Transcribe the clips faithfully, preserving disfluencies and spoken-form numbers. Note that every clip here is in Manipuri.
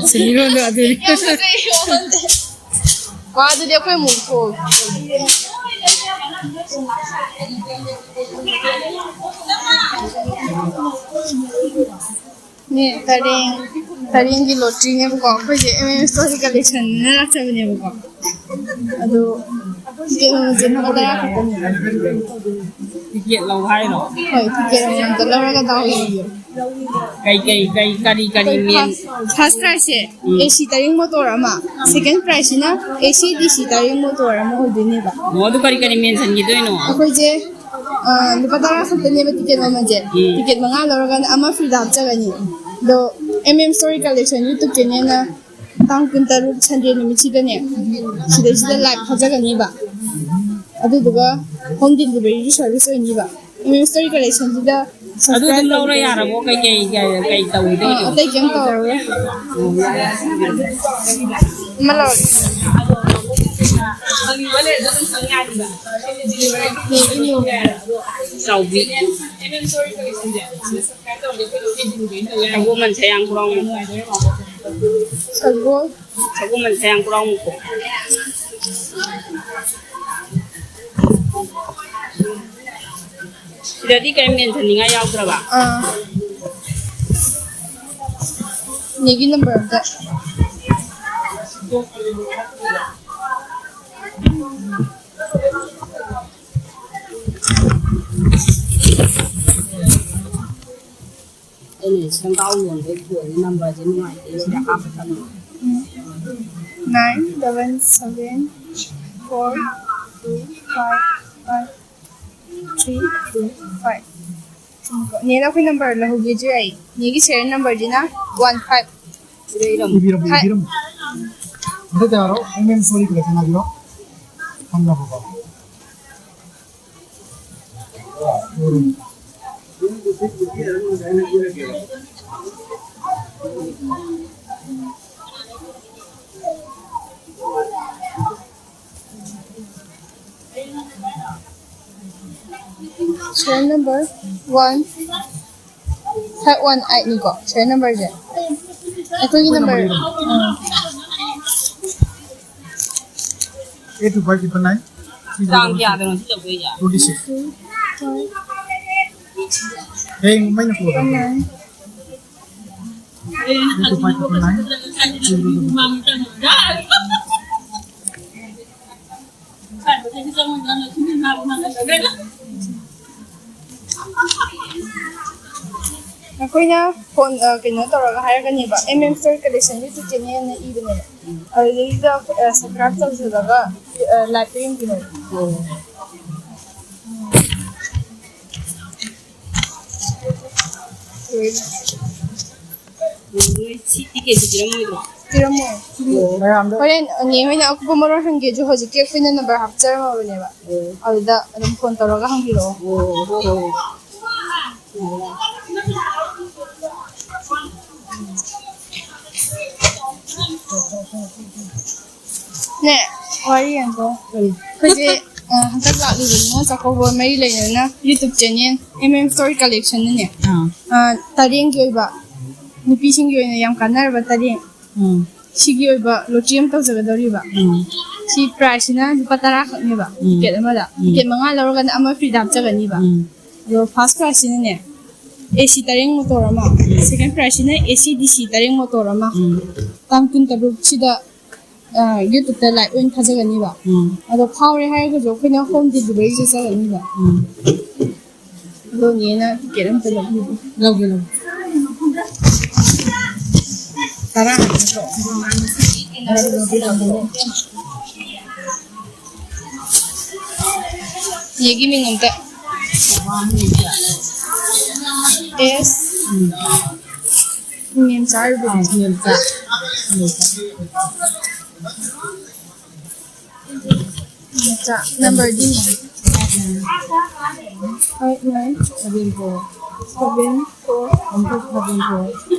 ꯁꯤꯃꯤꯔꯣꯟꯗꯣ ꯑꯗꯨꯅꯤ꯫ ꯌꯥꯝ ꯐꯖꯩ, ꯋꯥꯍꯟꯗꯦ꯫ ꯋꯥ, ꯑꯗꯨꯗꯤ ꯑꯩꯈꯣꯏ ꯑꯃꯨꯛ ꯊꯣꯛꯑꯒꯦ꯫ ꯅꯦ, ꯇꯔꯦꯡ, ꯇꯔꯦꯡꯒꯤ ꯂꯣꯇ꯭ꯔꯤꯅꯦꯕꯀꯣ꯫ ꯑꯩꯈꯣꯏꯁꯦ ꯑꯦꯝ ꯑꯦꯝ ꯁ꯭ꯇꯣꯔꯒꯤ ꯀꯂꯦꯛꯁꯟꯅ ꯂꯥꯛꯆꯕꯅꯦꯕꯀꯣ꯫ ꯑꯗꯣ ꯇꯤꯀꯦꯠ ꯃꯃꯜꯁꯦ ꯂꯨꯄꯥ ꯇꯔꯥ ꯈꯛꯇꯅꯦ꯫ ꯇꯤꯀꯦꯠ ꯂꯧ ꯍꯥꯏꯔꯣ? ꯍꯣꯏ, ꯇꯤꯀꯦꯠ ꯑꯃꯃꯝꯇ ꯂꯧꯔꯒ ꯗꯥꯎ ꯌꯦꯡꯕꯤꯌꯨ꯫ ꯀꯩ, ꯀꯩ, ꯀꯩ, ꯀꯔꯤ, ꯀꯔꯤ ꯑꯩꯈꯣꯏ ꯃꯦꯟ? ꯐꯥꯔꯁ, ꯐꯥꯔꯁ ꯄ꯭ꯔꯥꯏꯖꯁꯦ ꯎꯝ꯫ ꯑꯦ ꯁꯤ ꯇꯔꯦꯡ ꯃꯣꯇꯣꯔ ꯑꯃ, ꯁꯦꯀꯦꯟ ꯄ꯭ꯔꯥꯏꯖꯁꯤꯅ ꯑꯦ ꯁꯤ ꯗꯤ ꯁꯤ ꯇꯔꯦꯡ ꯃꯣꯇꯣꯔ ꯑꯃ ꯑꯣꯏꯗꯣꯏꯅꯦꯕ꯫ ꯑꯣ, ꯑꯗꯨ ꯀꯔꯤ, ꯀꯔꯤ ꯃꯦꯟꯁꯤꯟꯈꯤꯗꯣꯏꯅꯣ? ꯑꯩꯈꯣꯏꯁꯦ, ꯑ, ꯂꯨꯄꯥ ꯇꯔꯥ ꯈꯛꯇꯅꯦꯕ ꯇꯤꯀꯦꯠ ꯃꯃꯜꯁꯦ꯫ ꯎꯝ꯫ ꯇꯤꯀꯦꯠ ꯃꯉꯥ ꯂꯧꯔꯒꯅ ꯑꯃ ꯐ꯭ꯔꯤꯗ ꯍꯥꯞꯆꯒꯅꯤ꯫ ꯑꯗꯣ M M story collection YouTube ꯆꯦꯅꯦꯜꯅ ꯇꯥꯡ ꯀꯨꯟꯇꯔꯨꯛ ꯁꯟꯗꯦ ꯅꯨꯃꯤꯠꯁꯤꯗꯅꯦ, ꯁꯤꯗꯩꯁꯤꯗ ꯂꯥꯏꯚ ꯊꯥꯖꯒꯅꯤꯕ꯫ ꯑꯗꯨꯗꯨꯒ ꯍꯣꯝ ꯗꯤꯂꯤꯚꯔꯤꯒꯤ ꯁꯔꯚꯤꯁ ꯑꯣꯏꯅꯤꯕ꯫ ꯑꯦꯝ ꯑꯦꯝ ꯁ꯭ꯇꯣꯔꯤ ꯀꯂꯦꯛꯁꯟꯁꯤꯗ ꯑꯗꯨ ꯑꯗꯨꯝ ꯁꯕꯁꯀ꯭ꯔꯥꯏꯕ ꯂꯧꯔ ꯇꯧꯕꯤꯌꯨ꯫ ꯌꯥꯔꯕꯣ? ꯀꯩ, ꯀꯩ, ꯀꯩ, ꯀꯩ ꯇꯧꯗꯣꯏꯅꯣ? ꯑꯥ, ꯑꯇꯩ ꯀꯩꯝ ꯇꯧꯔꯔꯣꯏ꯫ ꯑꯃ ꯂꯧꯔꯒꯦ꯫ ꯆꯥꯎꯕꯤ꯫ ꯁꯒꯣꯜ ꯃꯟꯁꯦ ꯌꯥꯝ ꯍꯔꯥꯎ꯫ ꯁꯒꯣꯜ꯫ ꯁꯒꯣꯜ ꯃꯟꯁꯦ ꯌꯥꯝ ꯍꯔꯥꯎ ꯃꯀꯣ꯫ ꯁꯤꯗꯗꯤ ꯀꯔꯤꯝ ꯃꯦꯟꯁꯤꯟꯅꯤꯡꯉꯥꯏ ꯌꯥꯎꯗ꯭ꯔꯕ? ꯑꯥ꯫ ꯅꯦꯒꯤ ꯅꯝꯕꯔ ꯑꯝꯇ꯫ ꯑꯩꯅ ꯁꯦꯡꯒꯥꯎ ꯌꯣꯟꯕꯩ ꯐꯣꯟꯁꯦ ꯅꯝꯕꯔꯁꯦ ꯅꯨꯡꯉꯥꯏꯇꯦ, ꯁꯤꯗ ꯍꯥꯞꯄ ꯊꯝꯃꯦ꯫ Nine double seven four two five five three two five꯫ ꯅꯦꯅ ꯑꯩꯈꯣꯏ ꯅꯝꯕꯔ ꯂꯧꯍꯧꯒꯦꯁꯨ ꯌꯥꯏ꯫ ꯅꯦꯒꯤ ꯁꯦꯔꯤꯌꯦꯜ ꯅꯝꯕꯔꯁꯤꯅ one five꯫ ꯏꯕꯤꯔꯝꯃꯣ, ꯏꯕꯤꯔꯝꯃꯣ꯫ ꯃꯊꯛꯇ ꯌꯥꯔꯣ? ꯑꯦꯝ ꯑꯦꯝ ꯁ꯭ꯇꯣꯔꯤ ꯀꯂꯦꯛꯁꯟ ꯍꯥꯏꯕꯤꯔꯣ꯫ ꯈꯪꯉꯕꯀꯣ? Serial number one five one eight ꯅꯤꯀꯣ, serial numberꯁꯦ꯫ ꯑꯩꯈꯣꯏꯒꯤ number eight two five triple nine, ꯇꯥꯡ ꯀꯌꯥꯗꯅꯣ ꯁꯤ ꯇꯧꯗꯣꯏꯁꯦ? Twenty six. ꯍꯌꯦꯡ ꯃꯩꯅ ꯄꯨꯔꯛꯑꯣ꯫ Eight two five triple nine. ꯑꯩꯈꯣꯏꯅ ꯐꯣꯟ, ꯑ, ꯀꯩꯅꯣ ꯇꯧꯔꯒ ꯍꯥꯏꯔꯒꯅꯦꯕ, M M story collection YouTube ꯆꯦꯅꯦꯜꯅ ꯏꯕꯅꯦꯕ꯫ ꯑꯗꯨꯗꯩꯗꯨꯗ, ꯑ, ꯁꯕꯁꯀ꯭ꯔꯥꯏꯕ ꯇꯧꯁꯤꯜꯂꯒ, ꯑ, ꯂꯥꯏꯚꯇ ꯌꯦꯡꯕꯤꯔꯣ꯫ ꯁꯤ ꯇꯤꯀꯦꯠꯁꯤ ꯄꯤꯔꯝꯃꯣꯏꯗ꯭ꯔꯣ? ꯄꯤꯔꯝꯃꯣꯏ꯫ ꯃꯌꯥꯝꯗ ꯍꯣꯔꯦꯟ ꯅꯦ ꯍꯣꯏꯅ ꯑꯀꯨꯞꯄ ꯃꯔꯣꯜ ꯍꯪꯒꯦꯁꯨ ꯍꯧꯖꯤꯛꯀꯤ ꯑꯩꯈꯣꯏꯅ ꯅꯝꯕꯔ ꯍꯥꯞꯆꯔꯝꯃꯕꯅꯦꯕ꯫ ꯑꯣ꯫ ꯑꯗꯨꯗ ꯑꯗꯨꯝ ꯐꯣꯟ ꯇꯧꯔꯒ ꯍꯪꯕꯤꯔꯛꯑꯣ꯫ ꯑꯣ, ꯑꯣ, ꯑꯣ꯫ ꯅꯦ, ꯋꯥꯔꯤ ꯑꯝꯇ꯫ ꯀꯔꯤ? ꯑꯩꯈꯣꯏꯁꯦ, ꯑ, ꯍꯟꯗꯛ ꯂꯥꯛꯂꯤꯕ ꯅꯤꯉꯣꯜ ꯆꯥꯛꯀꯧꯕ ꯃꯔꯤ ꯂꯩꯅꯅ YouTube channel M M story ꯀꯂꯦꯛꯁꯟꯅꯅꯦ, ꯑꯥ꯫ ꯑ, ꯇꯔꯦꯡꯒꯤ ꯑꯣꯏꯕ, ꯅꯨꯄꯤꯁꯤꯡꯒꯤ ꯑꯣꯏꯅ ꯌꯥꯝ ꯀꯥꯟꯅꯔꯕ ꯇꯔꯦꯡ, ꯎꯝ꯫ ꯁꯤꯒꯤ ꯑꯣꯏꯕ ꯂꯣꯇ꯭ꯔꯤ ꯑꯃ ꯇꯧꯖꯒꯗꯧꯔꯤꯕ꯫ ꯎꯝ꯫ ꯁꯤ ꯄ꯭ꯔꯥꯏꯁꯁꯤꯅ ꯂꯨꯄꯥ ꯇꯔꯥ ꯈꯛꯅꯦꯕ, ꯎꯝ꯫ ꯇꯤꯀꯦꯠ ꯑꯃꯗ꯫ ꯎꯝ꯫ ꯇꯤꯀꯦꯠ ꯃꯉꯥ ꯂꯧꯔꯒꯅ ꯑꯃ ꯐ꯭ꯔꯤꯗ ꯍꯥꯞꯆꯒꯅꯤꯕ꯫ ꯎꯝ꯫ ꯑꯗꯣ ꯐꯥꯔꯁ ꯄ꯭ꯔꯥꯏꯖꯁꯤꯅꯅꯦ, ꯑꯦ ꯁꯤ ꯇꯔꯦꯡ ꯃꯣꯇꯣꯔ ꯑꯃ, ꯎꯝ꯫ ꯁꯦꯀꯦꯟ ꯄ꯭ꯔꯥꯏꯖꯁꯤꯅ ꯑꯦ ꯁꯤ ꯗꯤ ꯁꯤ ꯇꯔꯦꯡ ꯃꯣꯇꯣꯔ ꯑꯃ, ꯎꯝ꯫ ꯇꯥꯡ ꯀꯨꯟꯇꯔꯨꯛꯁꯤꯗ, ꯑ, ꯌꯨꯇ꯭ꯌꯨꯕꯇ ꯂꯥꯏꯚ ꯑꯣꯏꯅ ꯊꯥꯖꯒꯅꯤꯕ꯫ ꯎꯝ꯫ ꯑꯗꯣ ꯐꯥꯎꯔꯦ ꯍꯥꯏꯔꯒꯁꯨ ꯑꯩꯈꯣꯏꯅ ꯍꯣꯝ ꯗꯤꯂꯤꯚꯔꯤ ꯆꯠꯆꯒꯅꯤꯕ꯫ ꯎꯝ꯫ ꯑꯗꯣ ꯅꯦꯅ ꯇꯤꯀꯦꯠ ꯑꯝꯇ ꯂꯧꯕꯤꯌꯨ꯫ ꯂꯧꯒꯦ, ꯂꯧꯒꯦ꯫ ꯇꯔꯥ ꯅꯠꯇ꯭ꯔꯣ? ꯅꯦꯒꯤ ꯃꯤꯡ ꯑꯝꯇ꯫ ꯑꯦꯁ꯫ ꯎꯝ꯫ ꯃꯦꯝ ꯆꯥꯔꯤꯕꯣ? ꯑꯥ, ꯃꯦꯝ ꯆꯥ-, ꯃꯦꯝ ꯆꯥ꯫ ꯃꯦꯝ ꯆꯥ꯫ ꯅꯝꯕꯔꯗꯤꯅꯦ? Eight nine. Seven four. Seven four. One two seven four.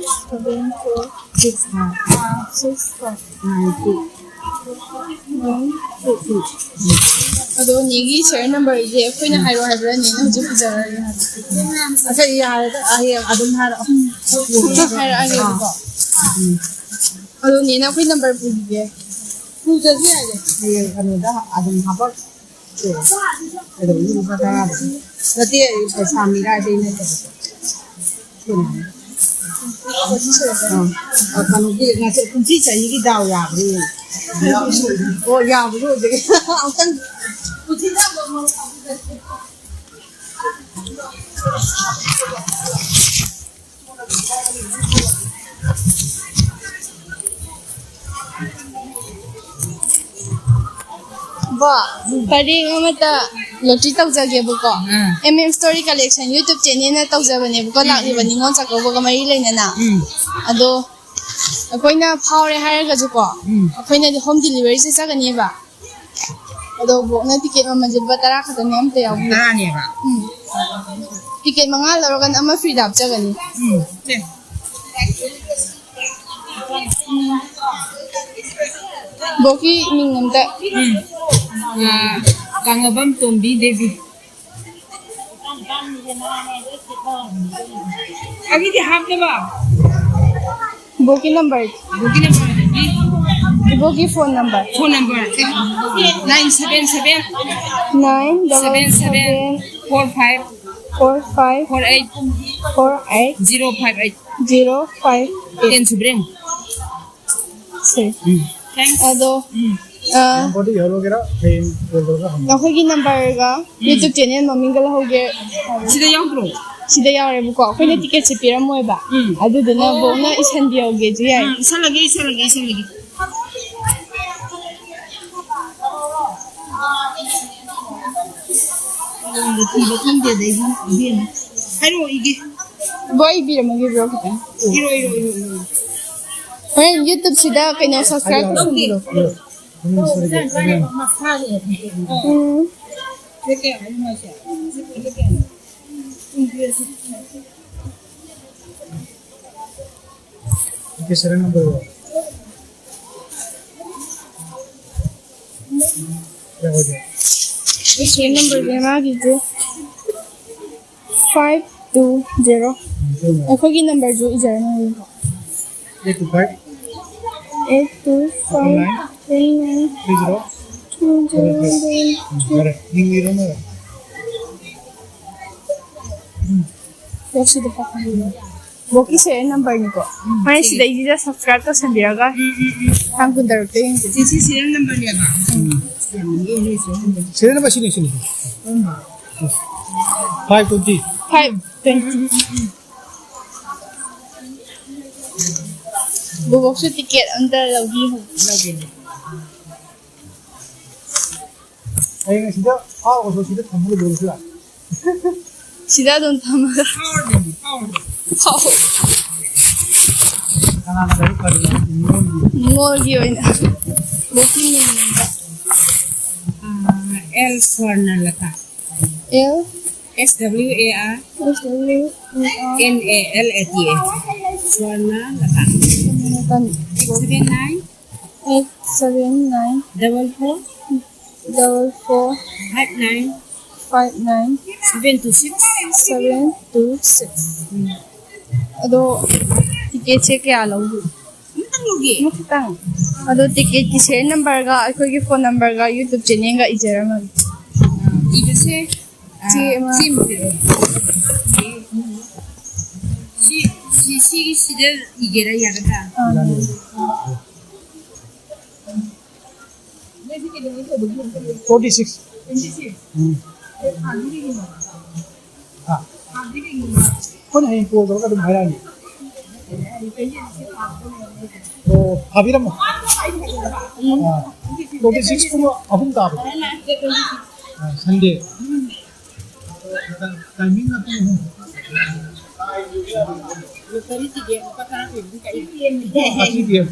Seven four. Six five. Six five. Nine two. Nine two. ꯑꯗꯣ ꯅꯦꯒꯤ ꯁꯤꯔꯤꯌꯦꯜ ꯅꯝꯕꯔꯁꯦ ꯑꯩꯈꯣꯏꯅ ꯍꯥꯏꯔꯛꯑꯣ ꯍꯥꯏꯕ꯭ꯔꯥ, ꯅꯦꯅ ꯍꯧꯖꯤꯛ ꯄꯨꯖꯔꯛꯑꯒꯦ ꯍꯥꯏꯕ꯭ꯔꯥ? ꯑꯁ, ꯌꯥꯔꯦꯗ, ꯍꯌꯦꯡ ꯑꯗꯨꯝ ꯍꯥꯏꯔꯛꯑꯣ꯫ ꯍꯥꯏꯔꯛꯑꯒꯦꯕꯀꯣ꯫ ꯑꯗꯣ ꯅꯦꯅ ꯑꯩꯈꯣꯏ ꯅꯝꯕꯔ ꯄꯨꯈꯤꯒꯦ꯫ ꯄꯨꯗ꯭ꯔꯁꯨ ꯌꯥꯏꯌꯦ꯫ ꯍꯌꯦꯡ ꯀꯩꯅꯣꯗ ꯑꯗꯨꯝ ꯍꯥꯄꯛ ꯀꯩꯗꯧꯅꯤ? ꯂꯨꯄꯥ ꯇꯔꯥꯗ ꯅꯠꯇꯦ, ꯄꯩꯁꯥ ꯃꯤꯔꯥꯏꯕꯩ ꯅꯠꯇꯕ꯫ ꯑꯥ, ꯀꯩꯅꯣꯒꯤ ꯉꯁꯤ ꯀꯨꯝꯁꯤ ꯆꯍꯤꯒꯤ ꯗꯥꯎ ꯌꯥꯕ꯭ꯔꯥ ꯌꯦꯡꯉꯤ꯫ ꯑꯣ, ꯌꯥꯕ꯭ꯔꯥ ꯑꯣꯏꯗꯣꯏ꯫ ꯑꯃꯨꯛꯇꯪ ꯕꯣ, ꯄꯔꯦꯡ ꯑꯃꯇ ꯂꯣꯇ꯭ꯔꯤ ꯇꯧꯖꯒꯦꯕꯀꯣ꯫ ꯎꯝ꯫ M M story collection YouTube ꯆꯦꯅꯦꯜꯅ ꯇꯧꯖꯕꯅꯦꯕꯀꯣ, ꯎꯝ, ꯂꯥꯛꯂꯤꯕ ꯎꯝ꯫ ꯅꯤꯉꯣꯜ ꯆꯥꯛꯀꯧꯕꯒ ꯃꯔꯤ ꯂꯩꯅꯅ꯫ ꯎꯝ꯫ ꯑꯗꯣ ꯑꯩꯈꯣꯏꯅ ꯐꯥꯎꯔꯦ ꯍꯥꯏꯔꯒꯁꯨꯀꯣ, ꯎꯝ꯫ ꯑꯩꯈꯣꯏꯅꯗꯤ ꯍꯣꯝ ꯗꯤꯂꯤꯚꯔꯤ ꯆꯠꯆꯒꯅꯦꯕ꯫ ꯑꯗꯣ ꯕꯣꯛꯅ ꯇꯤꯀꯦꯠ ꯃꯃꯜꯁꯦ ꯂꯨꯄꯥ ꯇꯔꯥ ꯈꯛꯇꯅꯦ, ꯑꯝꯇ ꯌꯥꯎꯕꯤꯌꯨ꯫ ꯇꯔꯥꯅꯦꯕ? ꯎꯝ꯫ ꯇꯤꯀꯦꯠ ꯃꯉꯥ ꯂꯧꯔꯒꯅ ꯑꯃ ꯐ꯭ꯔꯤꯗ ꯍꯥꯞꯆꯒꯅꯤ꯫ ꯎꯝ, ꯁꯦ꯫ ꯕꯣꯛꯀꯤ ꯃꯤꯡ ꯑꯝꯇ꯫ ꯎꯝ꯫ ꯑꯥ, ꯀꯪꯂꯥꯕꯝ ꯇꯣꯝꯕꯤ ꯗꯦꯕꯤ꯫ ꯑꯩꯒꯤꯗꯤ ꯍꯥꯞꯅꯕ꯫ ꯏꯕꯣꯛꯀꯤ ꯅꯝꯕꯔ꯫ ꯏꯕꯣꯛꯀꯤ ꯅꯝꯕꯔ ꯑꯗꯒꯤ ꯏꯕꯣꯛꯀꯤ phone number. Phone number nine seven seven nine double seven seven seven four five four five four eight four eight zero five eight. Zero five eight. Ten ꯁꯨꯕ꯭ꯔꯦ꯫ ꯁꯦ꯫ ꯎꯝ꯫ Thanks. ꯑꯗꯣ, ꯎꯝ꯫ ꯑ, ꯅꯝꯕꯔꯗꯤ ꯌꯧꯍꯜꯂꯒꯦꯔꯥ? ꯍꯌꯦꯡ ꯀꯣꯜ ꯇꯧꯔꯒ ꯍꯪꯉꯣ꯫ ꯑꯩꯈꯣꯏꯒꯤ ꯅꯝꯕꯔꯒ ꯎꯝ꯫ YouTube channel ꯃꯃꯤꯡꯒ ꯂꯧꯍꯧꯒꯦ꯫ ꯁꯤꯗ ꯌꯥꯎꯗ꯭ꯔꯣ? ꯁꯤꯗ ꯌꯥꯎꯔꯦꯕꯀꯣ꯫ ꯑꯩꯈꯣꯏꯅ ꯎꯝ꯫ ꯇꯤꯀꯦꯠꯁꯦ ꯄꯤꯔꯝꯃꯣꯏꯕ꯫ ꯎꯝ꯫ ꯑꯗꯨꯗꯨꯅ ꯑꯣ꯫ ꯕꯣꯛꯅ ꯏꯁꯟꯕꯤꯍꯧꯒꯦꯁꯨ ꯌꯥꯏ꯫ ꯎꯝ, ꯏꯁꯜꯂꯒꯦ, ꯏꯁꯜꯂꯒꯦ, ꯏꯁꯜꯂꯒꯦ꯫ ꯊꯤꯕ ꯈꯪꯗꯦꯗ ꯑꯩꯗꯤ ꯏꯕꯦꯝꯃ꯫ ꯍꯥꯏꯔꯛꯑꯣ, ꯏꯒꯦ꯫ ꯕꯣꯛ, ꯑꯩ ꯏꯕꯤꯔꯝꯃꯒꯦ, ꯕ꯭ꯔꯣ, ꯈꯤꯇꯪ꯫ ꯏꯔꯣ, ꯏꯔꯣ, ꯏꯔꯣ, ꯏꯔꯣ꯫ ꯍꯣꯔꯦꯟ ꯌꯨꯇ꯭ꯌꯨꯕꯁꯤꯗ ꯀꯩꯅꯣ subscribe ꯇꯧꯕꯤꯔꯣ꯫ ꯎꯝ꯫ Okay, serial number. ꯀꯌꯥ ꯑꯣꯏꯒꯦ? ꯁꯤ ꯅꯝꯕꯔꯁꯦ ꯃꯥꯒꯤꯁꯦ five two zero꯫ ꯑꯩꯈꯣꯏꯒꯤ ꯅꯝꯕꯔꯁꯨ ꯏꯖꯔꯝꯃꯒꯦꯀꯣ꯫ Eight two five, eight two five, nine, three nine, three zero, two zero, one. ꯎꯝ, ꯌꯥꯔꯦ, ꯌꯦꯡꯕꯤꯔꯣ ꯅꯣꯏ꯫ ꯎꯝ꯫ ꯕꯣꯛꯀꯤ serial numberꯅꯤꯀꯣ꯫ ꯎꯝ, ꯃꯥꯏ ꯁꯤ ꯁꯤꯗꯩꯁꯤꯗ subscribe ꯇꯧꯁꯟꯕꯤꯔꯒ ꯎꯝ, ꯎꯝ, ꯎꯝ꯫ ꯇꯥꯡ ꯀꯨꯟꯇꯔꯨꯛꯇ ꯌꯦꯡꯁꯦ꯫ ꯁꯤ, ꯁꯤ serial numberꯅꯦꯕ꯫ ꯎꯝ꯫ Serial number ꯁꯤꯅꯤ, ꯁꯤꯅꯤ꯫ ꯎꯝ꯫ Five twenty꯫ Five twenty꯫ ꯕꯣꯕꯣꯛꯁꯨ ticket ꯑꯝꯇ ꯂꯧꯕꯤꯌꯨ꯫ ꯍꯌꯦꯡ ꯑꯁꯤꯗ ꯐꯥꯎꯔꯒꯁꯨ ꯁꯤꯗ ꯊꯝꯃꯒ ꯂꯣꯏꯔꯁꯨ ꯌꯥꯏ꯫ ꯁꯤꯗ ꯑꯗꯨꯝ ꯊꯝꯃꯒ꯫ ꯐꯥꯎ꯫ ꯀꯅꯥꯅ ꯂꯥꯏꯔꯤꯛ ꯐꯔꯤꯅꯣ? ꯅꯤꯉꯣꯜꯒꯤ꯫ ꯅꯤꯉꯣꯜꯒꯤ ꯑꯣꯏꯅ꯫ ꯕꯣꯕꯣꯛꯀꯤ ꯃꯤꯡ ꯑꯝꯇ꯫ ꯑꯥ, L Swarnalata. L. S W A R꯫ S W A R꯫ N A L A T A꯫ ꯁ꯭ꯋꯔꯅꯂꯇꯥ꯫ ꯁ꯭ꯋꯔꯅꯂꯇꯥ꯫ Seven nine꯫ Eight seven nine꯫ Double four꯫ Double four꯫ Five nine꯫ Five nine꯫ Seven two six꯫ Seven two six꯫ ꯑꯗꯣ ticketꯁꯦ ꯀꯌꯥ ꯂꯧꯒꯦ? ꯑꯃꯇꯪ ꯂꯧꯒꯦ꯫ ꯑꯃꯈꯛꯇꯪ꯫ ꯑꯗꯣ ticketꯀꯤ serial numberꯒ ꯑꯩꯈꯣꯏꯒꯤ phone numberꯒ YouTube channelꯒ ꯏꯖꯔꯝꯃꯒꯦ꯫ ꯏꯕꯁꯦ, ꯑ, ꯆꯦ ꯑꯃ꯫ ꯆꯦ ꯑꯃ ꯄꯤꯔꯛꯑꯣ꯫ ꯁꯤ, ꯁꯤ, ꯁꯤꯒꯤ ꯁꯤꯗ ꯏꯒꯦꯔꯥ ꯌꯥꯒꯗ꯭ꯔꯥ? ꯑꯥ꯫ Forty six꯫ ꯎꯝ꯫ ꯑꯥ꯫ ꯑꯩꯈꯣꯏꯅ ꯍꯌꯦꯡ call ꯇꯧꯔꯒ ꯑꯗꯨꯝ ꯍꯥꯏꯔꯛꯑꯒꯦ꯫ ꯑꯣ, ꯊꯥꯕꯤꯔꯝꯃꯣ꯫ ꯑꯥ꯫ Forty six ꯀꯨꯝꯕ ꯑꯍꯨꯝ ꯇꯥꯕꯗꯣ꯫ ꯑꯥ, Sunday꯫ Timingꯅ ꯄꯨꯡ ꯑꯍꯨꯝ꯫ Lottery ticket ꯂꯨꯄꯥ ꯇꯔꯥ ꯄꯤꯕꯗꯤ ꯀꯛꯏ꯫ Three P M꯫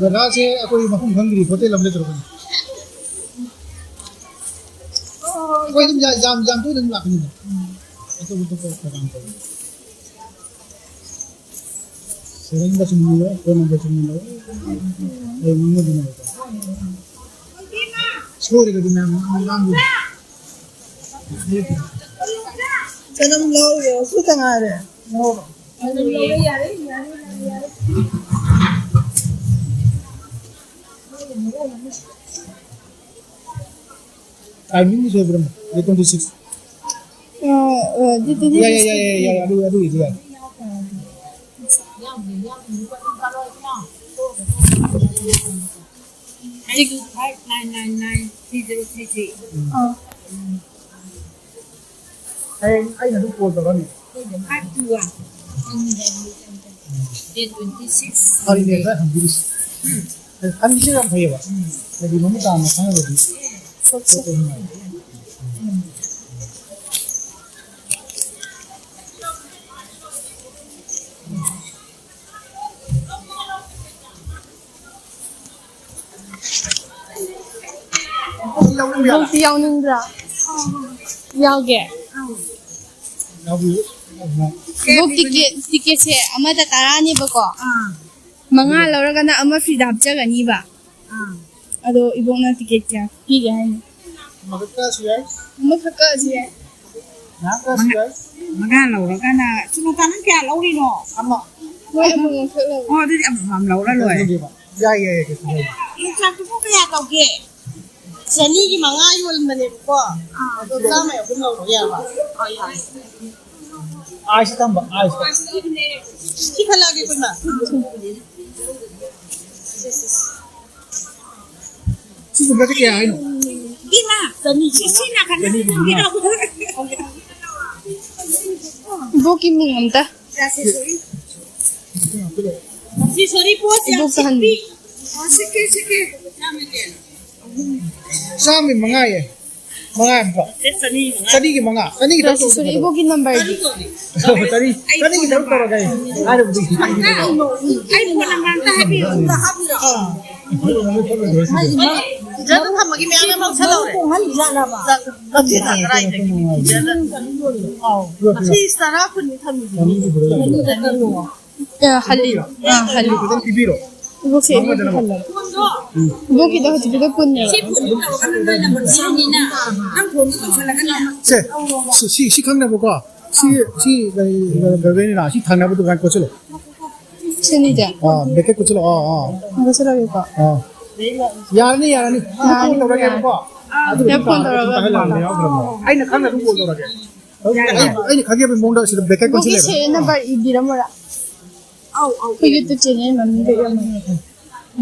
ꯖꯒꯥꯁꯦ ꯑꯩꯈꯣꯏ ꯃꯐꯝ ꯈꯪꯗ꯭ꯔꯤ, hotel ꯑꯃ ꯂꯩꯇ꯭ꯔꯕꯅꯤ꯫ ꯑꯩꯈꯣꯏ ꯑꯗꯨꯝ ꯌꯥ-, ꯌꯥꯝ, ꯌꯥꯝ ꯇꯣꯏꯅ ꯑꯗꯨꯝ ꯂꯥꯛꯀꯅꯤꯗ꯫ ꯑꯇꯣꯞ ꯑꯇꯣꯞꯄ program ꯇꯧꯕ꯫ Sevenꯗꯁꯨ ꯃꯤ ꯂꯩ, four numberꯁꯨ ꯃꯤ ꯂꯩ꯫ ꯑꯩ ꯉꯥꯡꯅꯗꯅ ꯂꯩꯇꯦ꯫ ꯁꯣꯏꯔꯒꯗꯤ ꯃꯌꯥꯝ ꯉꯥꯡ-, ꯉꯥꯡꯗꯣꯏꯅꯤ꯫ ꯆꯅꯝ ꯂꯧꯔꯦ, ꯁꯨꯇ ꯉꯥꯏꯔꯦ꯫ ꯂꯧꯔꯣ꯫ ꯑꯗꯨꯝ ꯂꯧꯕ ꯌꯥꯔꯦ, ꯌꯥꯔꯦ, ꯌꯥꯔꯦ, ꯌꯥꯔꯦ꯫ ꯇꯥꯏꯃꯤꯡꯗꯤ ꯁꯣꯏꯕ꯭ꯔꯥ? Date twenty six. ꯑ, ꯑ, ꯗꯦꯠ ꯇ꯭ꯋꯦꯟꯇꯤ ꯁꯤꯛꯁ꯫ ꯌꯥꯏ, ꯌꯥꯏ, ꯌꯥꯏ, ꯌꯥꯏ, ꯌꯥꯏ, ꯑꯗꯨ, ꯑꯗꯨꯒꯤꯗꯤ ꯌꯥꯏ꯫ Six five nine nine nine three zero three three. ꯑꯥ꯫ ꯍꯌꯦꯡ ꯑꯩꯅ ꯑꯗꯨꯝ ꯀꯣꯜ ꯇꯧꯔꯅꯤ꯫ Five two one. Date twenty six. ꯐꯔꯤꯅꯦ, ꯈꯔ ꯍꯟꯕꯤꯔꯤꯁꯤ꯫ ꯍꯟꯕꯤꯁꯤ ꯌꯥꯝ ꯐꯩꯌꯦꯕ꯫ ꯍꯥꯏꯗꯤ ꯃꯃꯨꯠ ꯇꯥꯅ ꯈꯪꯉꯒꯗꯤ ꯆꯠꯄ ꯅꯨꯡꯉꯥꯏ꯫ ꯏꯕꯣꯛꯇꯤ ꯌꯥꯎꯅꯤꯡꯕ꯭ꯔꯥ? ꯌꯥꯎꯒꯦ꯫ ꯌꯥꯎꯕꯤꯌꯨ꯫ ꯏꯕꯣꯛ, ꯇꯤꯀꯦꯠ, ꯇꯤꯀꯦꯠꯁꯦ ꯑꯃꯗ ꯇꯔꯥꯅꯦꯕꯀꯣ꯫ ꯑꯥ꯫ ꯃꯉꯥ ꯂꯧꯔꯒꯅ ꯑꯃ ꯐ꯭ꯔꯤꯗ ꯍꯥꯞꯆꯒꯅꯤꯕ꯫ ꯑꯥ꯫ ꯑꯗꯣ ꯏꯕꯣꯛꯅ ꯇꯤꯀꯦꯠ ꯀꯌꯥ ꯄꯤꯒꯦ ꯍꯥꯏꯅꯣ? ꯑꯃꯈꯛ ꯀꯛꯑꯁꯨ ꯌꯥꯏ꯫ ꯑꯃꯈꯛ ꯀꯛꯑꯁꯨ ꯌꯥꯏ꯫ ꯃꯉꯥ ꯀꯛꯑꯁꯨ ꯌꯥꯏ꯫ ꯃꯉꯥ ꯂꯧꯔꯒꯅ, ꯆꯨꯅꯨꯇꯥ, ꯅꯪ ꯀꯌꯥ ꯂꯧꯔꯤꯅꯣ? ꯑꯃ꯫ ꯍꯣꯏ, ꯑꯃꯃꯝꯈꯛ ꯂꯧꯔꯣ꯫ ꯑꯣ, ꯑꯗꯨꯗꯤ ꯑꯃꯃꯝ ꯂꯧꯔ ꯂꯣꯏꯔꯦ꯫ ꯌꯥꯏ, ꯌꯥꯏ, ꯌꯥꯏ, ꯀꯩꯁꯨ ꯀꯥꯏꯗꯦ꯫ ꯌꯣꯡꯆꯥꯛꯇꯨꯕꯨ ꯀꯌꯥ ꯇꯧꯒꯦ? ꯆꯅꯤꯒꯤ ꯃꯉꯥ ꯌꯣꯟꯕꯅꯦꯕꯀꯣ꯫ ꯑꯗꯣ ꯆꯥꯝꯃ ꯑꯍꯨꯝ ꯂꯧꯔꯣ, ꯌꯥꯔꯕ? ꯍꯣꯏ, ꯌꯥꯔꯦ꯫ ꯑꯥꯏꯁꯇ ꯊꯝꯕ, ꯑꯥꯏꯁꯇ꯫ ꯁꯤ ꯈꯜꯂꯛꯑꯒꯦ, ꯑꯩꯈꯣꯏ ꯃꯥ꯫ ꯁꯤ, ꯁꯤ, ꯁꯤ꯫ ꯁꯤꯒꯨꯝꯕꯁꯦ ꯀꯌꯥ ꯍꯥꯏꯅꯣ? ꯏꯃꯥ, ꯆꯅꯤ꯫ ꯁꯤ, ꯁꯤ ꯅꯥꯀꯟꯗ ꯆꯅꯤ ꯊꯝꯕꯤꯔꯣ꯫ ꯏꯕꯣꯛꯀꯤ ꯃꯤꯡ ꯑꯝꯇ꯫ ꯁꯤ ꯁꯣꯔꯤ ꯄꯣꯠꯁꯦ ꯌꯥꯝ ꯏꯕꯣꯛꯇ ꯍꯟꯕꯤ꯫ ꯁꯤꯠꯄꯤ꯫ ꯑꯣ, ꯁꯤꯠꯀꯦ, ꯁꯤꯠꯀꯦ꯫ ꯆꯥꯝꯃꯒꯤ ꯃꯉꯥꯌꯦ꯫ ꯃꯉꯥ ꯍꯥꯏꯕ꯫ ꯆꯅꯤꯒꯤ ꯃꯉꯥ꯫ ꯆꯅꯤꯒꯤ ꯇꯔꯨꯛ ꯇꯧꯔꯗꯤ ꯐꯗꯧꯕ꯫ ꯏꯕꯣꯛꯀꯤ ꯅꯝꯕꯔꯗꯤ? ꯆꯅꯤ, ꯆꯅꯤꯒꯤ ꯇꯔꯨꯛ ꯇꯧꯔꯒꯦ꯫ ꯍꯥꯏꯔꯕꯗꯤ꯫ ꯑꯩ ꯐꯣꯟ ꯅꯝꯕꯔ ꯑꯝꯇ ꯍꯥꯏꯕꯤꯌꯨ꯫ ꯑꯥ꯫ ꯁꯤꯗ ꯑꯗꯨꯝ ꯊꯝꯃꯒꯦ, ꯃꯌꯥꯝ ꯌꯥꯝ ꯂꯧꯁꯜꯍꯧꯔꯦ꯫ ꯅꯠꯇꯦ, ꯀꯗꯥꯏꯗꯒꯤ? ꯁꯤꯗ ꯑꯗꯨꯝ꯫ ꯑꯥꯎ꯫ ꯄꯤꯁ ꯇꯔꯥ ꯀꯨꯟꯅꯤ ꯊꯝꯃꯤꯁꯦ꯫ ꯑ, ꯍꯜꯂꯤꯔꯣ? ꯑ, ꯍꯜꯂꯤ꯫ ꯐꯖꯅ ꯄꯤꯕꯤꯔꯣ꯫ ꯏꯕꯣꯛꯁꯦ ꯏꯕꯣꯛꯀꯤ ꯍꯜꯂꯕ? ꯏꯕꯣꯛꯀꯤꯗꯣ ꯍꯧꯖꯤꯛꯀꯤꯗꯣ ꯀꯨꯟꯅꯦꯕ꯫ ꯁꯤ, ꯁꯤ, ꯁꯤ ꯈꯪꯅꯕꯀꯣ꯫ ꯁꯤ ꯁꯤ ꯀꯔꯤ ꯀꯔꯤꯅ ꯁꯤ ꯊꯪꯅꯕ ꯗꯨꯀꯥꯟ ꯀꯣꯠꯁꯤꯜꯂꯣ꯫ ꯁꯤꯅꯤꯁꯦ꯫ ꯑꯥ, ꯕꯦꯀꯦꯠ ꯀꯣꯠꯁꯤꯜꯂꯣ꯫ ꯑꯥ, ꯑꯥ꯫ ꯀꯣꯠꯁꯤꯜꯂꯒꯦꯀꯣ꯫ ꯑꯥ꯫ ꯌꯥꯔꯅꯤ, ꯌꯥꯔꯅꯤ꯫ ꯌꯥꯔꯅꯤ, ꯐꯣꯟ ꯇꯧꯔꯒꯦꯕꯀꯣ꯫ ꯌꯥꯔꯅꯤ꯫ ꯑꯗꯨꯒ ꯍꯦꯛ ꯐꯣꯟ ꯇꯧꯔꯒ ꯄꯥꯏꯍꯜꯂꯛꯑꯣ꯫ ꯑꯩꯅ ꯈꯪꯅ ꯑꯗꯨꯝ ꯀꯣꯜ ꯇꯧꯔꯒꯦ꯫ ꯑꯩ, ꯑꯩꯅ ꯈꯪꯖꯕ ꯃꯑꯣꯡꯗ ꯁꯤꯗ ꯕꯦꯀꯦꯠ ꯏꯕꯣꯛꯀꯤ ꯀꯣꯠꯁꯤꯜꯂꯦꯕ꯫ ꯁꯦꯔꯦꯜ ꯅꯝꯕꯔ ꯏꯕꯤꯔꯝꯃꯣꯔꯥ? ꯑꯩꯈꯣꯏ ꯌꯨꯇꯨꯕ ꯆꯦꯅꯦꯜ ꯃꯃꯤꯡꯗꯣ ꯏꯔꯝꯃꯣ꯫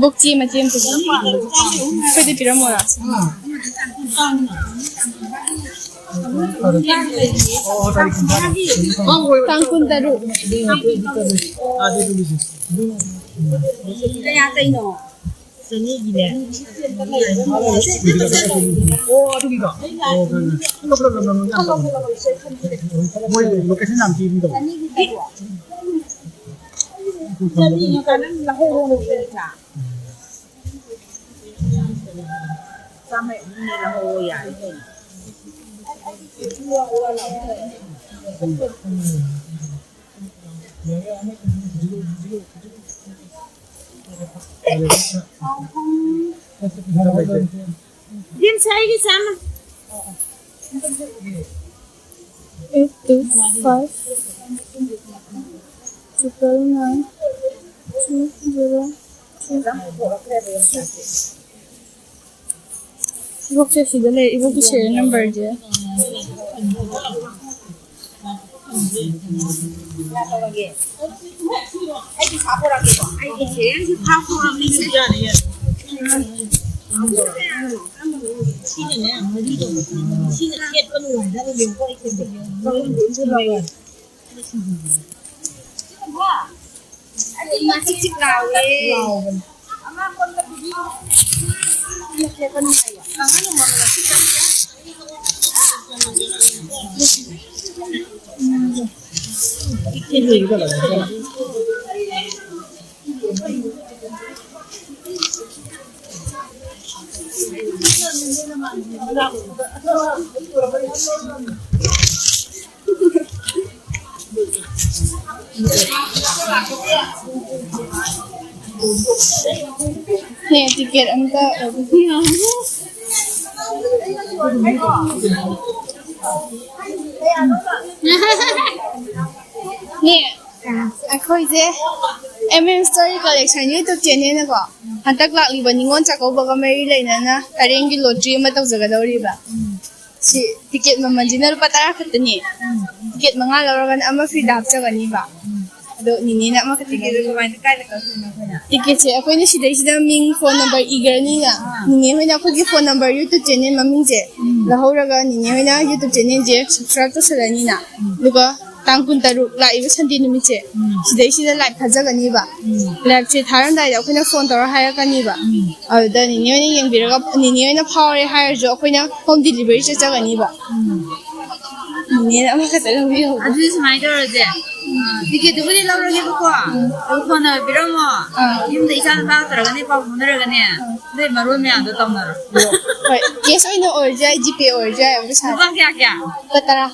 ꯕꯣꯛ ꯆꯦ ꯃꯆꯦ ꯑꯃ ꯄꯨꯁꯤꯜꯂꯛꯄ꯫ ꯑꯩꯈꯣꯏꯗ ꯄꯤꯔꯝꯃꯣꯔꯥ? ꯇꯥꯡ ꯀꯨꯟꯇꯔꯨꯛ꯫ ꯀꯌꯥ ꯀꯩꯅꯣ? ꯆꯅꯤꯒꯤꯅꯦ꯫ ꯑꯣ, ꯑꯗꯨꯒꯤꯗꯣ? ꯑꯣ, ꯈꯪꯉꯦ꯫ ꯃꯣꯏ ꯂꯣꯀꯦꯁꯟ ꯌꯥꯝ ꯄꯤꯕꯅꯤ ꯇꯧꯕꯅꯤ꯫ ꯆꯅꯤꯒꯤ ꯀꯥꯟꯅ ꯂꯧꯍꯧꯔꯣ ꯅꯠꯇ꯭ꯔꯥ? ꯆꯥꯝꯃꯩ ꯑꯍꯨꯝꯅꯦ ꯂꯧꯍꯧꯔꯣ ꯌꯥꯔꯦ ꯀꯩꯅꯣ꯫ ꯖꯤꯝꯁ ꯑꯩꯒꯤ ꯆꯥꯝꯃ꯫ Eight two five triple nine two zero two six. ꯏꯕꯣꯛꯁꯦ ꯁꯤꯗ ꯂꯩ, ꯏꯕꯣꯛꯀꯤ ꯁꯦꯔꯤꯌꯦꯜ ꯅꯝꯕꯔꯁꯦ꯫ ꯍꯦ, ꯇꯤꯀꯦꯠ ꯑꯝꯇ ꯅꯦ, ꯑꯩꯈꯣꯏꯁꯦ M M story collection YouTube ꯆꯦꯅꯦꯜꯅꯀꯣ, ꯍꯟꯗꯛ ꯂꯥꯛꯂꯤꯕ ꯅꯤꯉꯣꯜ ꯆꯥꯛꯀꯧꯕꯒ ꯃꯔꯤ ꯂꯩꯅꯅ ꯇꯔꯦꯡꯒꯤ ꯂꯣꯇ꯭ꯔꯤ ꯑꯃ ꯇꯧꯖꯒꯗꯧꯔꯤꯕ꯫ ꯁꯤ ꯇꯤꯀꯦꯠ ꯃꯃꯜꯁꯤꯅ ꯂꯨꯄꯥ ꯇꯔꯥ ꯈꯛꯇꯅꯤ꯫ ꯇꯤꯀꯦꯠ ꯃꯉꯥ ꯂꯧꯔꯒꯅ ꯑꯃ ꯐ꯭ꯔꯤꯗ ꯍꯥꯞꯆꯒꯅꯤꯕ꯫ ꯑꯗꯣ ꯅꯤꯅꯦꯅ ꯑꯃꯈꯛꯇ ꯇꯤꯀꯦꯠꯁꯦ ꯀꯃꯥꯏꯅ, ꯀꯥꯏꯗ ꯀꯛꯇꯣꯏꯅꯣ ꯑꯩꯈꯣꯏꯅ? ꯇꯤꯀꯦꯠꯁꯦ ꯑꯩꯈꯣꯏꯅ ꯁꯤꯗꯩꯁꯤꯗ ꯃꯤꯡ, ꯐꯣꯟ ꯅꯝꯕꯔ ꯏꯈ꯭ꯔꯅꯤꯅ, ꯑꯥ꯫ ꯅꯤꯅꯦ ꯍꯣꯏꯅ ꯑꯩꯈꯣꯏꯒꯤ ꯐꯣꯟ ꯅꯝꯕꯔ ꯌꯨꯇ꯭ꯌꯨꯕ ꯆꯦꯅꯦꯜ ꯃꯃꯤꯡꯁꯦ ꯎꯝ꯫ ꯂꯧꯍꯧꯔꯒ ꯅꯤꯅꯦ ꯍꯣꯏꯅ ꯌꯨꯇ꯭ꯌꯨꯕ ꯆꯦꯅꯦꯜꯁꯦ ꯁꯕꯁꯀ꯭ꯔꯥꯏꯕ ꯇꯧꯁꯜꯂꯅꯤꯅ꯫ ꯎꯝ꯫ ꯑꯗꯨꯒ ꯇꯥꯡ ꯀꯨꯟꯇꯔꯨꯛ ꯂꯥꯛꯏꯕ ꯁꯟꯗꯦ ꯅꯨꯃꯤꯠꯁꯦ ꯎꯝ꯫ ꯁꯤꯗꯩꯁꯤꯗ ꯂꯥꯏꯚ ꯊꯥꯖꯒꯅꯤꯕ꯫ ꯎꯝ꯫ ꯂꯥꯏꯚꯁꯦ ꯊꯥꯔꯝꯗꯥꯏꯗ ꯑꯩꯈꯣꯏꯅ ꯐꯣꯟ ꯇꯧꯔ ꯍꯥꯏꯔꯛꯀꯅꯤꯕ꯫ ꯎꯝ꯫ ꯑꯗꯨꯗ ꯅꯤꯅꯦ ꯍꯣꯏꯅ ꯌꯦꯡꯕꯤꯔꯒ ꯅꯤꯅꯦ ꯍꯣꯏꯅ ꯐꯥꯎꯔꯦ ꯍꯥꯏꯔꯁꯨ ꯑꯩꯈꯣꯏꯅ ꯍꯣꯝ ꯗꯤꯂꯤꯚꯔꯤ ꯆꯠꯆꯒꯅꯤꯕ꯫ ꯎꯝ꯫ ꯅꯤꯅꯦꯅ ꯑꯃꯈꯛꯇ ꯂꯧꯕꯤꯍꯧꯕ꯫ ꯑꯗꯨꯗꯤ ꯁꯨꯃꯥꯏꯅ ꯇꯧꯔꯁꯦ, ꯑ, ꯇꯤꯀꯦꯠꯇꯨꯕꯨꯗꯤ ꯂꯧꯔꯒꯦꯕꯀꯣ꯫ ꯎꯝ꯫ ꯑꯗꯨ ꯐꯣꯟ ꯅꯝꯕꯔ ꯄꯤꯔꯝꯃꯣ꯫ ꯑꯥ꯫ ꯌꯨꯝꯗ ꯏꯆꯥ ꯅꯨꯄꯥ ꯇꯧꯔꯒꯅꯦ ꯄꯥꯎ ꯐꯥꯎꯅꯔꯒꯅꯦ꯫ ꯑꯥ꯫ ꯅꯣꯏ ꯃꯔꯣꯟ ꯃꯌꯥꯝꯗꯣ ꯇꯧꯅꯔꯣ꯫ ꯍꯣꯏ, ꯀꯦꯁ ꯑꯣꯏꯅ ꯑꯣꯏꯔꯁꯨ ꯌꯥꯏ, ꯖꯤꯄꯦ ꯑꯣꯏꯔꯁꯨ ꯌꯥꯏ, ꯄꯩꯁꯥ꯫ ꯂꯨꯄꯥ ꯀꯌꯥ ꯀꯌꯥ? ꯂꯨꯄꯥ ꯇꯔꯥ꯫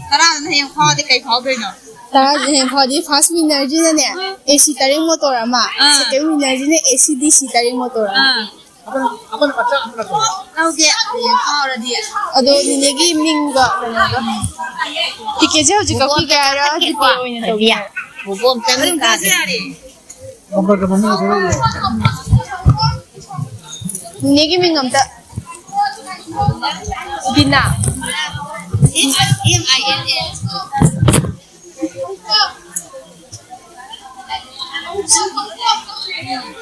ꯇꯔꯥꯗꯨꯅ ꯍꯌꯦꯡ ꯐꯥꯎꯗꯤ ꯀꯩ ꯐꯥꯎꯗꯣꯏꯅꯣ? ꯇꯔꯥꯗꯨꯅ ꯍꯌꯦꯡ ꯐꯥꯎꯗꯤ ꯐꯥꯔꯁ ꯋꯤꯟꯅꯔꯁꯤꯅꯅꯦ, ꯑꯦ ꯁꯤ ꯇꯔꯦꯠ ꯃꯣꯇꯣꯔ ꯑꯃ, ꯑꯥ꯫ ꯁꯦꯀꯦꯟ ꯋꯤꯟꯅꯔꯁꯤꯅ ꯑꯦ ꯁꯤ ꯗꯤ ꯁꯤ ꯇꯔꯦꯠ ꯃꯣꯇꯣꯔ ꯑꯃ꯫ ꯑꯥ꯫ ꯂꯧꯒꯦ, ꯍꯌꯦꯡ ꯐꯥꯎꯔꯗꯤ꯫ ꯑꯗꯣ ꯅꯤꯅꯦꯒꯤ ꯃꯤꯡꯒ ꯀꯩꯅꯣꯒ꯫ ꯇꯤꯀꯦꯠꯁꯦ ꯍꯧꯖꯤꯛ ꯀꯛꯄꯤꯒꯦ ꯍꯥꯏꯔꯣ, ꯖꯤꯄꯦ ꯑꯣꯏꯅ ꯇꯧꯕꯤꯔꯣ? ꯕꯣꯕꯣ ꯑꯝꯇꯪ ꯑꯗꯨꯝ ꯀꯛꯑꯁꯨ ꯌꯥꯔꯦ꯫ ꯅꯝꯕꯔꯒ ꯃꯃꯤꯡꯒ ꯊꯣꯛꯂꯛꯏꯕ꯫ ꯅꯤꯅꯦꯒꯤ ꯃꯤꯡ ꯑꯝꯇ꯫ ꯕꯤꯅꯥ꯫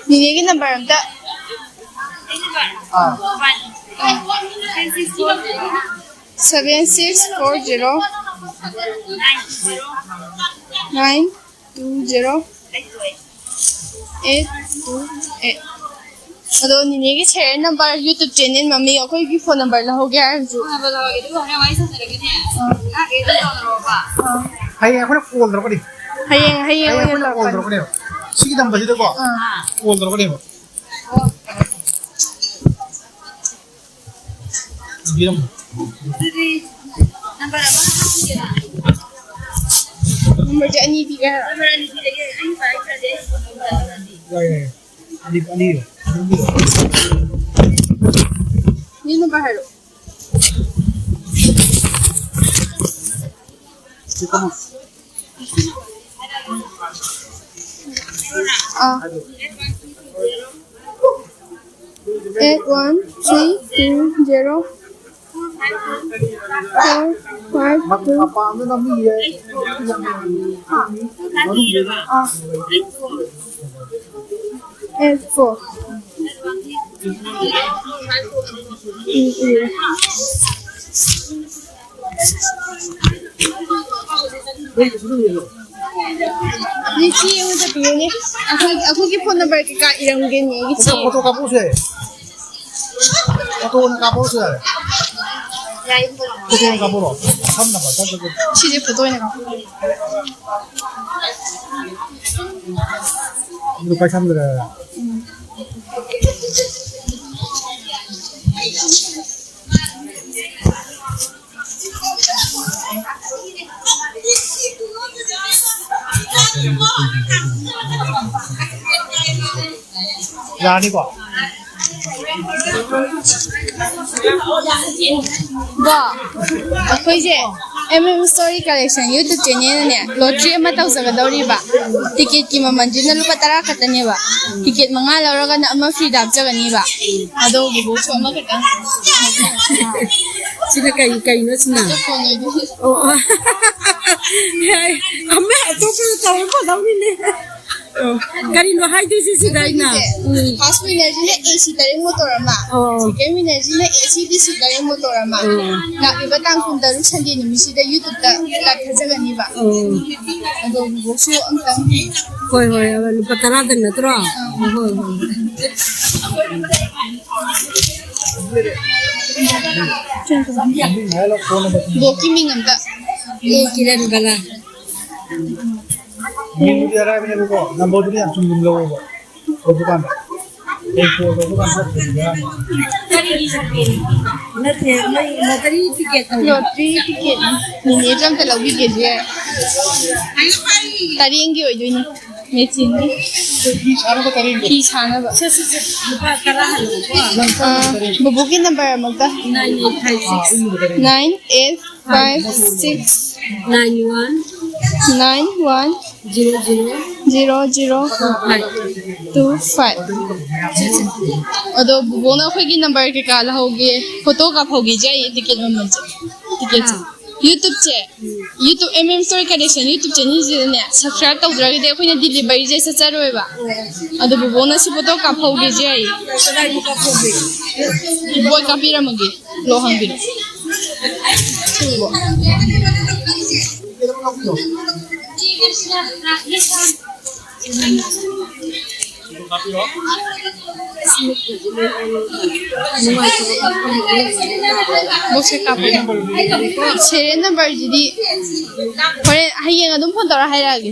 ꯅꯤꯅꯦꯒꯤ ꯅꯝꯕꯔ ꯑꯝꯇ꯫ ꯑꯥ꯫ Seven six four zero nine two zero eight two eight꯫ ꯑꯗꯣ ꯅꯤꯅꯦꯒꯤ ꯁꯦꯔꯤꯌꯦꯜ ꯅꯝꯕꯔ, ꯌꯨꯇ꯭ꯌꯨꯕ ꯆꯦꯅꯦꯜ ꯃꯃꯤꯡ, ꯑꯩꯈꯣꯏꯒꯤ ꯐꯣꯟ ꯅꯝꯕꯔ ꯂꯧꯍꯧꯒꯦ ꯍꯥꯏꯔꯁꯨ꯫ ꯐꯣꯟ ꯅꯝꯕꯔ ꯂꯧꯍꯧꯒꯦ, ꯑꯗꯨꯒ ꯍꯣꯔꯦꯟ ꯋꯥꯔꯤ ꯁꯥꯟꯅꯔꯒꯅꯦ꯫ ꯑꯥ꯫ ꯉꯥꯏꯍꯥꯛ ꯂꯩꯔꯒ ꯇꯧꯅꯔꯣꯕ꯫ ꯑꯥ꯫ ꯍꯌꯦꯡ ꯑꯩꯈꯣꯏꯅ ꯀꯣꯜ ꯇꯧꯔꯛꯀꯅꯤ꯫ ꯍꯌꯦꯡ, ꯍꯌꯦꯡ ꯍꯌꯦꯡ ꯑꯣꯏꯅ ꯑꯩꯈꯣꯏꯅ ꯀꯣꯜ ꯇꯧꯔꯛꯀꯅꯤ꯫ ꯇꯧꯔꯛꯀꯅꯦꯕ꯫ ꯁꯤꯒꯤ ꯅꯝꯕꯔꯁꯤꯗꯀꯣ ꯑꯥ꯫ ꯀꯣꯜ ꯇꯧꯔꯛꯀꯅꯦꯕ꯫ ꯄꯤꯔꯝꯃꯣ꯫ ꯑꯗꯨꯗꯤ ꯅꯝꯕꯔ ꯑꯃ ꯍꯥꯞꯄꯤꯒꯦꯔꯥ? ꯅꯝꯕꯔꯁꯦ ꯑꯅꯤ ꯄꯤꯒꯦ ꯍꯥꯏꯔꯣ? ꯅꯝꯕꯔ ꯑꯅꯤ ꯄꯤꯔꯒꯦ, ꯑꯩ ꯄꯥꯏꯗ꯭ꯔꯗꯤ ꯑꯩ ꯐꯣꯟ ꯇꯧꯔꯛꯑꯗꯤ꯫ ꯌꯥꯏ, ꯌꯥꯏ, ꯌꯥꯏ꯫ ꯑꯅꯤ, ꯑꯅꯤ꯫ ꯅꯦ ꯅꯝꯕꯔ ꯍꯥꯏꯔꯣ꯫ ꯑꯥ, eight one three two zero four five two. ꯑꯥ, eight four. ꯎꯝ, ꯎꯝ꯫ ꯅꯦ, ꯆꯦ ꯑꯃꯗ ꯄꯤꯌꯨꯅꯦ꯫ ꯑꯩꯈꯣꯏ, ꯑꯩꯈꯣꯏꯒꯤ phone number ꯀꯩꯀꯥ ꯏꯔꯝꯒꯦꯅꯦ, ꯑꯩꯒꯤ ꯆꯦ꯫ ꯐꯣꯇꯣ ꯀꯥꯞꯄꯛꯎꯁꯦ꯫ ꯐꯣꯇꯣ ꯑꯣꯏꯅ ꯀꯥꯞꯄꯛꯎꯁꯦ꯫ ꯌꯥꯏ꯫ ꯐꯣꯇꯣ ꯑꯣꯏꯅ ꯀꯥꯞꯄꯛꯎꯔꯣ? ꯁꯝꯅꯕ, ꯁꯝꯅꯕ꯫ ꯁꯤꯁꯦ ꯐꯣꯇꯣ ꯑꯣꯏꯅ ꯀꯥꯞꯄꯛꯎ꯫ ꯑꯗꯨ ꯄꯩꯁꯥ ꯍꯟꯗꯔꯦ꯫ ꯎꯝ꯫ ꯌꯥꯅꯤꯀꯣ? ꯕꯣ, ꯑꯩꯈꯣꯏꯁꯦ M M Story Collection YouTube channelꯅꯅꯦ, lottery ꯑꯃ ꯇꯧꯖꯒꯗꯧꯔꯤꯕ꯫ Ticketꯀꯤ ꯃꯃꯜꯁꯤꯅ ꯂꯨꯄꯥ ꯇꯔꯥ ꯈꯛꯇꯅꯦꯕ꯫ Ticket ꯃꯉꯥ ꯂꯧꯔꯒꯅ ꯑꯃ freeꯗ ꯍꯥꯞꯆꯒꯅꯤꯕ꯫ ꯑꯗꯣ ꯕꯣꯕꯣꯛꯁꯨ ꯑꯃꯈꯛꯇꯪ꯫ ꯁꯤꯅ ꯀꯩ, ꯀꯩꯅꯣ ꯁꯤꯅ? ꯑꯗꯣ phone ꯑꯣꯏꯗꯣꯏꯅꯤ꯫ ꯑꯣ, ꯑꯣ꯫ ꯌꯥꯏ꯫ ꯑꯃ ꯑꯇꯣꯞꯄꯗ ꯇꯧꯔ ꯐꯗꯧꯅꯤꯅꯦ꯫ ꯑꯣ, ꯀꯔꯤꯅꯣ ꯍꯥꯏꯗꯣꯏꯁꯦ ꯁꯤꯗ ꯑꯩꯅ? ꯑꯩꯈꯣꯏꯒꯤꯁꯦ, ꯎꯝ꯫ First winnerꯁꯤꯅ AC ꯇꯔꯦꯠ motor ꯑꯃ, ꯑꯣ꯫ Second winnerꯁꯤꯅ AC DC ꯇꯔꯦꯠ motor ꯑꯃ꯫ ꯑꯣ꯫ ꯂꯥꯛꯂꯤꯕ ꯇꯥꯡ ꯀꯨꯟꯇꯔꯨꯛ Sunday ꯅꯨꯃꯤꯠꯁꯤꯗ YouTubeꯇ live ꯊꯥꯖꯒꯅꯤꯕ꯫ ꯑꯣ꯫ ꯑꯗꯣ ꯕꯣꯕꯣꯛꯁꯨ ꯑꯝꯇꯪ꯫ ꯍꯣꯏ, ꯍꯣꯏ, ꯂꯨꯄꯥ ꯇꯔꯥꯗꯪ ꯅꯠꯇ꯭ꯔꯣ? ꯑꯥ꯫ ꯍꯣꯏ, ꯍꯣꯏ꯫ ꯕꯣꯕꯣꯛꯀꯤ ꯃꯤꯡ ꯑꯝꯇ꯫ ꯑꯦ, ꯀꯤꯔꯟ ꯕꯂꯥ꯫ ꯃꯤꯡꯕꯨꯗꯤ ꯑꯔꯥꯏꯕꯅꯦꯕꯀꯣ, numberꯗꯨꯗꯤ ꯌꯥꯝ ꯆꯨꯝꯅ ꯑꯗꯨꯝ ꯂꯧꯋꯦꯕ꯫ ꯇꯧꯕ ꯀꯥꯟꯗ꯫ ꯑꯩ call ꯇꯧꯕ ꯀꯥꯟꯗ ꯆꯠꯇꯣꯏꯅꯦ꯫ ꯅꯠꯇꯦ, ꯃꯣꯏ lottery ticket ꯇꯧꯕ꯫ Lottery ticketꯅꯤ꯫ ꯅꯦꯅꯦꯁꯨ ꯑꯝꯇ ꯂꯧꯕꯤꯒꯦꯁꯦ꯫ ꯇꯔꯦꯡꯒꯤ ꯑꯣꯏꯗꯣꯏꯅꯤ꯫ ꯃꯦꯆꯤꯟꯒꯤ ꯐꯤ ꯁꯥꯅꯕ ꯇꯔꯦꯠ ꯐꯤ ꯁꯥꯅꯕ꯫ ꯁꯦ, ꯁꯦ, ꯁꯦ, ꯂꯨꯄꯥ ꯇꯔꯥ ꯍꯜꯂꯣꯀꯣ꯫ ꯑꯥ, ꯕꯨꯕꯣꯛꯀꯤ ꯅꯝꯕꯔ ꯑꯃꯨꯛꯇ꯫ Nine eight five six. Nine eight five six. Nine one. Nine one. Zero zero. Zero zero. Five. Two five. ꯑꯗꯣ ꯕꯨꯕꯣꯛꯅ ꯑꯩꯈꯣꯏꯒꯤ ꯅꯝꯕꯔ ꯀꯩꯀꯥ ꯂꯧꯍꯧꯒꯦ, ꯐꯣꯇꯣ ꯀꯥꯞꯍꯧꯒꯦꯁꯦ ꯑꯩ ꯇꯤꯀꯦꯠ ꯃꯃꯜꯁꯦ꯫ ꯇꯤꯀꯦꯠꯁꯦ꯫ ꯌꯨꯇꯨꯕꯁꯦ, YouTube M M story collection YouTube ꯆꯦꯅꯦꯜꯁꯤꯗꯅꯦ ꯁꯕꯁꯀ꯭ꯔꯥꯏꯕ ꯇꯧꯗ꯭ꯔꯒꯗꯤ ꯑꯩꯈꯣꯏꯅ ꯗꯤꯂꯤꯚꯔꯤꯁꯦ ꯆꯠꯆꯔꯣꯏꯕ꯫ ꯑꯗꯨ ꯕꯨꯕꯣꯛꯅ ꯁꯤ ꯐꯣꯇꯣ ꯀꯥꯞꯍꯧꯒꯦꯁꯦ ꯑꯩ꯫ ꯀꯗꯥꯏꯗ ꯀꯥꯞꯍꯧꯒꯦ? ꯕꯣꯏ ꯀꯥꯞꯄꯤꯔꯝꯃꯒꯦ꯫ ꯂꯣ ꯍꯪꯕꯤꯔꯣ꯫ ꯕꯣꯛꯁꯦ ꯀꯥꯞꯄꯣ꯫ ꯁꯦꯔꯤꯌꯦꯜ ꯅꯝꯕꯔꯁꯤꯗꯤ ꯍꯣꯔꯦꯟ ꯍꯌꯦꯡ ꯑꯗꯨꯝ ꯐꯣꯟ ꯇꯧꯔ ꯍꯥꯏꯔꯛꯑꯒꯦ꯫